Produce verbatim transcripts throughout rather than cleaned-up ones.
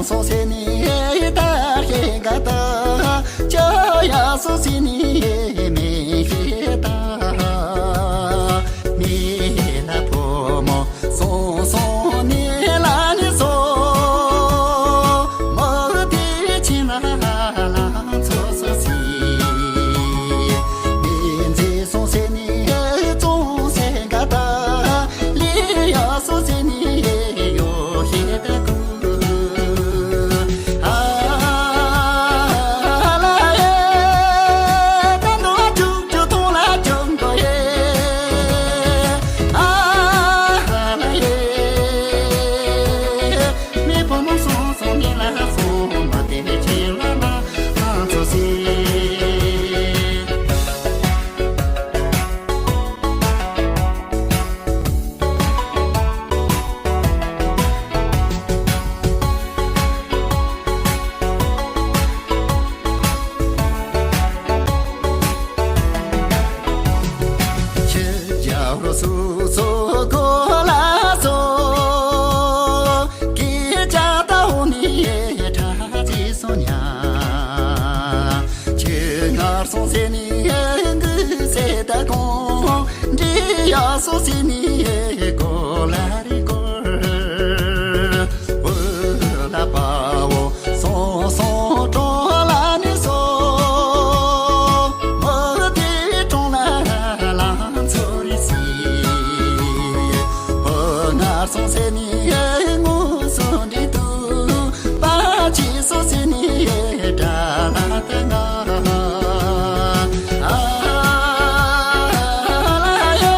སོང་ཟེར་ནི་ད་ཤེས་ག་ད། ཅོ་ཡ་སོང་ཟེར་ནི་མི་ཤེས་ད། མི་ལ་བུ་མོ་སོང་སོང་ནི་ལ་ནི་སོང་། མོ་དེ་ཕྱིན་ལ་ལང་ཚོ་སོང་ཟེར། མི་མཛེས་སོང་ཟེར་ནི་ཙོང་ཟེར་ག་ད། ལི་ཡ་སོང་ཟེར་ནི་ཡོ་ཤེས་ད་གུ། སོང་ཟེར་ནི་གུ་ཟེར་ད་གོང་། འདྲི་ཡ་སོང་ཟེར་ནི་གོ་ལ་རི་སྐོར། འོ་ལ་པ་བོ་སོང་སོང་གྲོང་ལ་ནི་སོང་། མོ་དེ་གྲོང་ལ་ལང་ཚོ་རི་སི། འོ་ང་སོང་ཟེར་ནི་ངུ་སོང་འདྲི་དུ། པ་ཅི་སོ་སི་ནི་དྲ་ལ་ཏ་ང་། ཨ་ལ་ཡེ།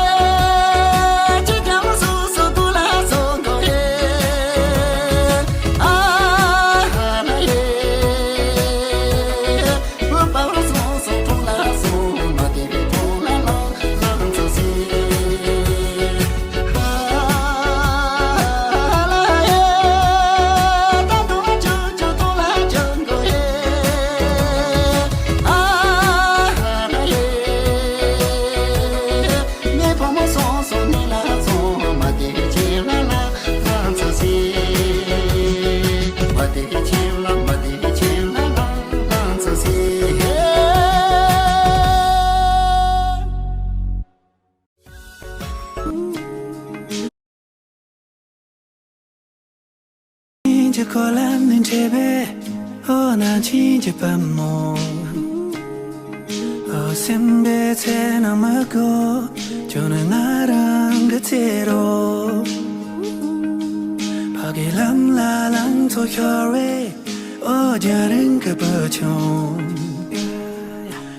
ཅི་ཀྱང་སོ་སོ་ཏུ་ལ་སོ་གོ་ཡེ། ཨ་ལ་ཡེ། བུ་པ་སོ་སོ་ཏུ་ལ་སོ་མ་དེ་བི་ཏུ་ལ་ལ་ལ་སོ་སི། གི་གོ་ལ་ནི་འདྲེས་པས། ཨོ་ན་ཅི་གི་པ་མོ། ཨོ་སེམས་པའི་ཚེ་ན་མ་གོ། ཁྱོད་ནི་ང་རང་གི་ཚེ་རོ། ཕ་གི་ལམ་ལ་ལང་ཚོ་ཤོར་བས། ཨོ་རྒྱ་རིང་གི་བུ་ཆུང་།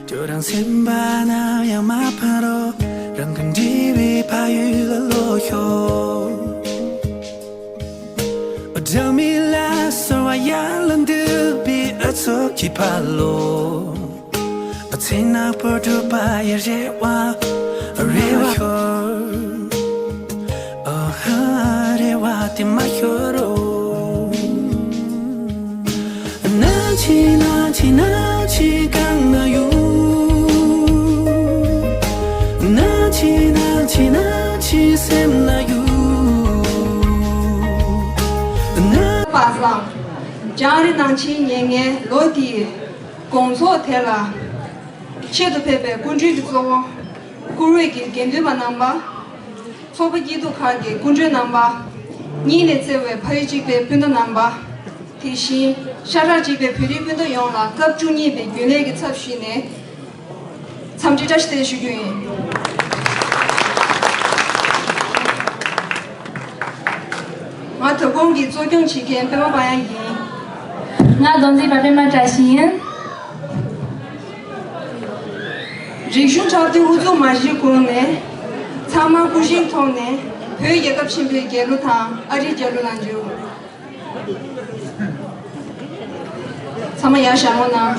ཁྱོད་རང་སེམས་པ་ན་ཡང་མ་ཕན་རོ། རང་གི་འདྲིས་པའི་ཕ་ཡུལ་ལ་ལོག་ཤོག་སྦྲང་མའི་ལ་སོ་བ་ཡར་ལ་འདུག་པའི་ཨ་ཚོགས་ཀྱི་ཕ་ལོ། ཨ་ཚེ་ནག་པོ་གྲུ་པ་ཡ་རེ་བ་རེ་བ་ཤོར། ཨ་ཧ་རེ་བ་དེ་མ་ཤོར་རོ། ནང་ཆི་ནང་ཆི་ནང་ཆི་གང་ན་ཡོད། ནང་ཆི་ནང་ཆི་ནང་ཆི་སེམས་ན་ཡོད། ནང་པ་སངས། ལྕང་རི་ནང་ཆེན་ཉེ་ངའི་ལོ་དེའི་དགོང་ཚོགས་དེ་ལ། ཆེད་དུ་ཕེབས་པའི་སྐུ་མགྲོན་གྱི་གཙོ་བོ། བཀུར་འོས་ཀྱི་དགེ་འདུན་པ་རྣམ་པ། ཚོགས་པ་སྐྱིད་སྡུག་ཁག་གི་སྐུ་མགྲོན་རྣམ་པ། གཉིས་ནས་བརྩེ་བའི་ཕ་ཡུལ་གཅིག་པའི་སྤུན་ཟླ་རྣམ་པ། དེ་བཞིན་ཤ་ཁྲག་གཅིག་པའི་བོད་རིགས་སྤུན་ཟླ་ཡོངས་ལ་སྐབས་བཅུ་གཉིས་པའི་རྒྱུན་ལས་ཀྱི་ཚབ་ཞུས་ནས། འཚམས་འདྲི་བཀྲ་ཤིས་བདེ་ལེགས་ཞུ་རྒྱུ་ཡིན། ང་དོ་དགོང་གི་གཙོ་སྐྱོང་བྱེད་མཁན་པད་མ་པ་ཡང་ཡིན། ང་རྡོ་འཛིན་པ་པད་མ་བཀྲ་ཤིས་ཡིན། རིག་གཞུང་འཁྲབ་སྟོན་དབུ་འཛུགས་མ་བྱས་གོང་ནས། ཚང་མ་སྐུ་བཞེངས་ཐོག་ནས་བོད་རྒྱལ་ཁབ་ཆེན་པོའི་རྒྱལ་གླུ་དང་ཨ་རིའི་རྒྱལ་གླུ་ལ་འཇུག་ཚང་མ་ཡར་བཞེངས་རོགས་གནང་།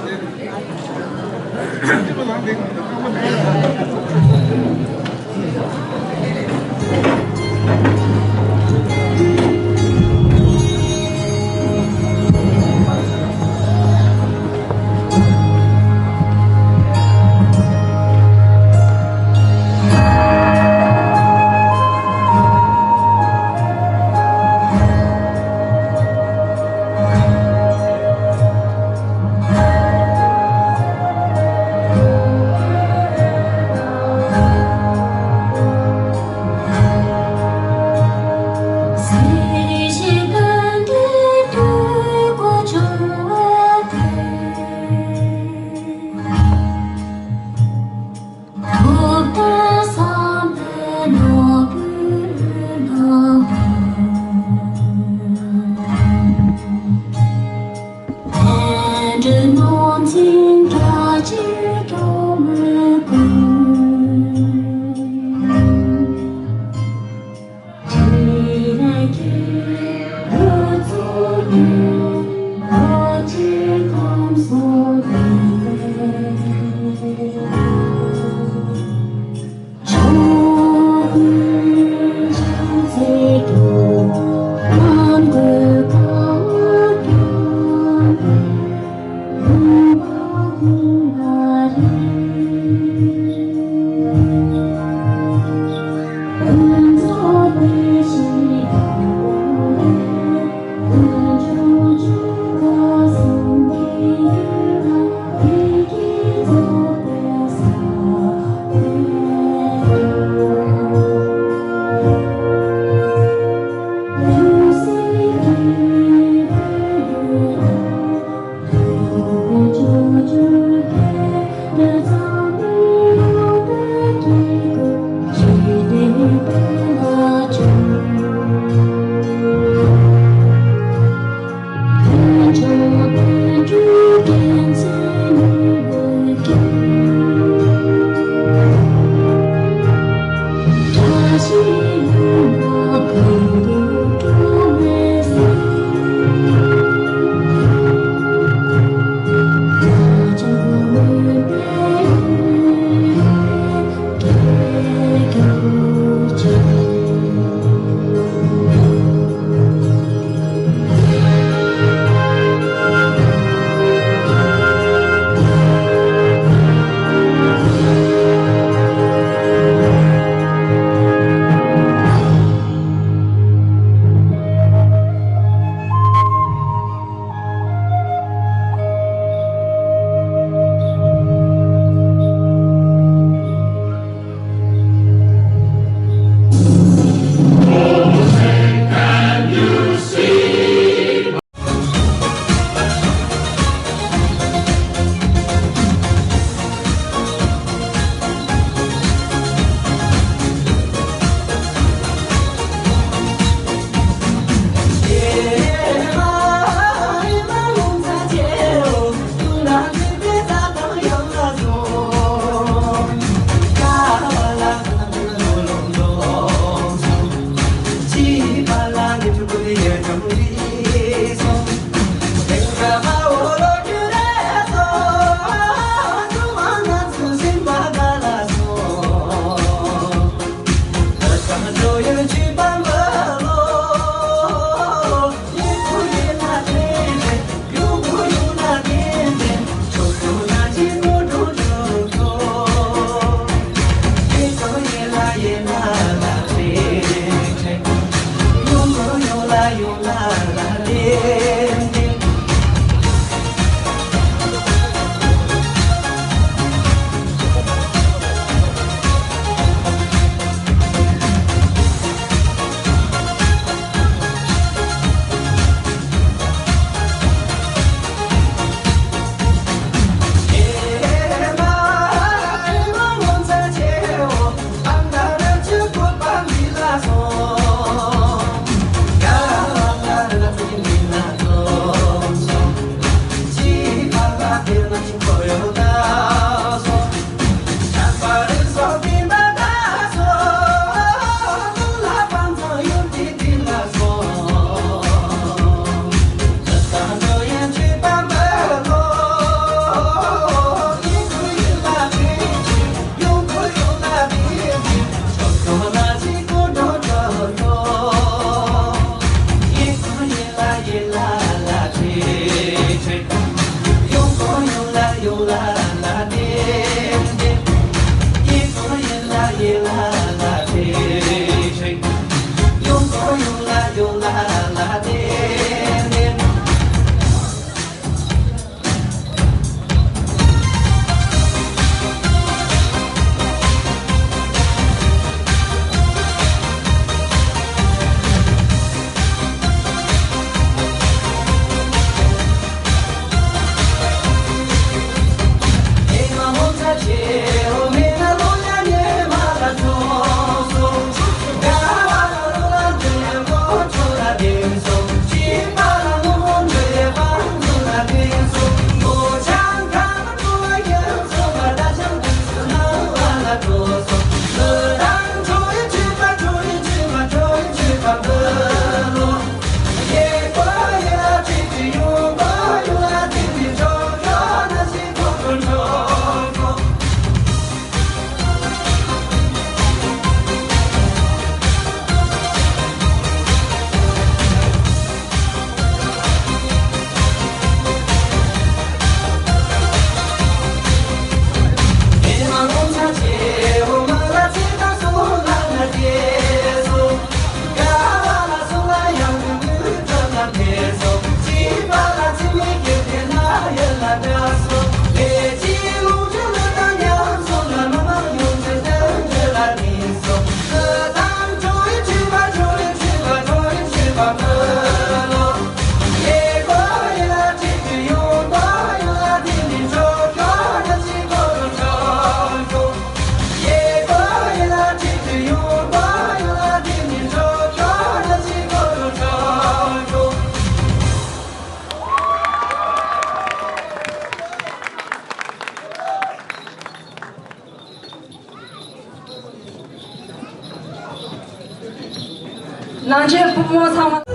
ནང་ཆོས་བུ་མོ་ཚང་མ།